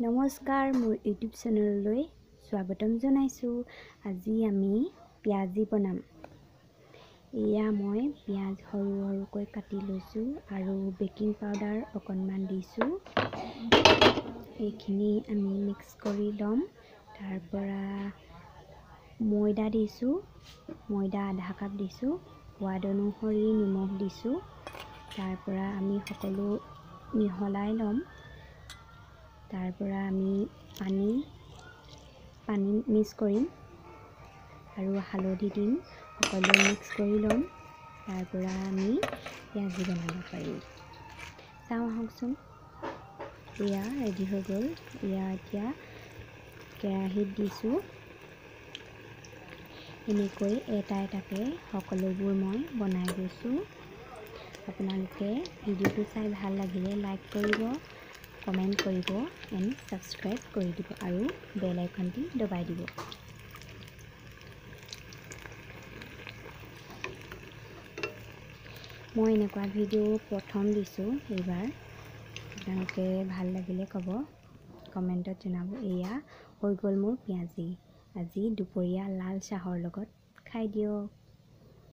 নমস্কাৰ, মোৰ ইউটিউব চেনেললৈ স্বাগতম জনাইছোঁ। আজি আমি পিঁয়াজি বনাম। এয়া মই পিঁয়াজ সৰু সৰুকৈ কাটি লৈছোঁ আৰু বেকিং পাউডাৰ অকণমান দিছোঁ। এইখিনি আমি মিক্স কৰি ল'ম। তাৰপৰা ময়দা দিছোঁ, ময়দা আধা কাপ দিছোঁ, সোৱাদ অনুসৰি নিমখ দিছোঁ। তাৰপৰা আমি সকলো মিহলাই ল'ম। তাৰপৰা আমি পানী পানী মিক্স কৰিম আৰু হালধি দিম। সকলো মিক্স কৰি ল'ম। তাৰপৰা আমি পিঁয়াজি বনাব পাৰিম। চাওঁ আহকচোন, এয়া ৰেডি হৈ গ'ল। এয়া এতিয়া কেৰাহীত দিছোঁ। এনেকৈ এটা এটাকৈ সকলোবোৰ মই বনাই গৈছোঁ। আপোনালোকে ভিডিঅ'টো চাই ভাল লাগিলে লাইক কৰিব, কমেণ্ট কৰিব এণ্ড ছাবস্ক্ৰাইব কৰি দিব আৰু বেল আইকনটি দবাই দিব। মই এনেকুৱা ভিডিঅ' প্ৰথম দিছোঁ এইবাৰ। আপোনালোকে ভাল লাগিলে ক'ব, কমেণ্টত জনাব। এয়া হৈ গ'ল মোৰ পিঁয়াজি। আজি দুপৰীয়া লাল চাহৰ লগত খাই দিয়ক।